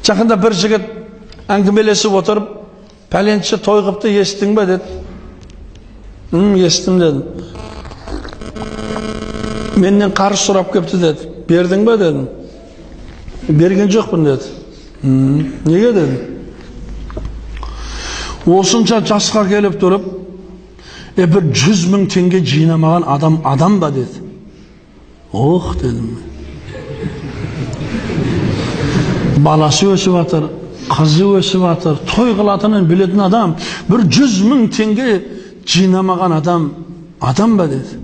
Жақында бір жігіт әңгімелесіп отырып, пәленші той қыпты, естің бе деді. Естім дедім. Менен қарыз сұрап кепті деді. Бердің бе дедім. Берген жоқпын деді. Неге дедім. Осынша жасқа келіп тұрып, бір 100 мың теңге жинамаған адам адам ба деді. Ох дедім. Баласы өсіп жатыр, қызы өсіп жатыр, той қылатынын білетін адам, бір 100 мың теңге жинамаған адам адам ба деді.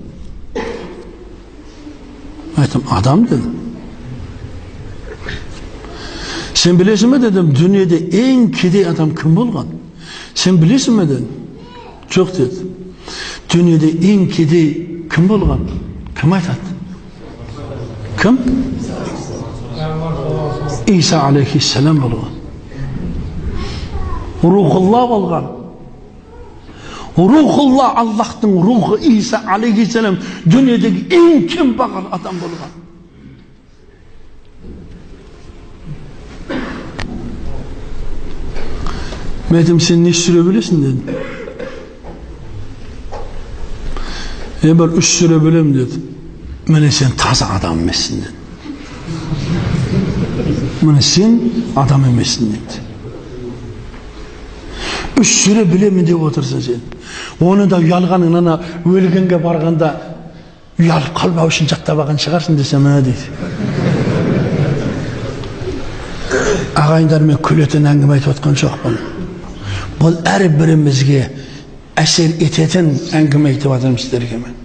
Айттым, адам дедім. Сен білесің бе дедім, дүниеде ең кедей адам кім болған? Сен білесің бе дедім. Жоқ деді. Дүниеде ең кедей кім болған? Кім айтады? Кім? İsa aleyhisselam болған. Рухулла болған. Рухулла, Аллахтың рухы İsa aleyhisselam дүниедегі ең кембағал адам болған. Мен айттым, сен не сүре білесің дедім. Бір 3 сүре білемін деді. Міне сен таза адам емессің деді. Міне сен адам емессің деді. 3 сүре білемін деп отырсың сен. Оны да ұялғаныңнан өлгенге барғанда ұялып қалмау үшін жаттап алған шығарсың десем, міне дейді. Ағайындар, мен күлетін әңгіме айтып отқан жоқпын. Бұл әрбірімізге әсер ететін әңгіме айтып жатырмын сіздерге мен.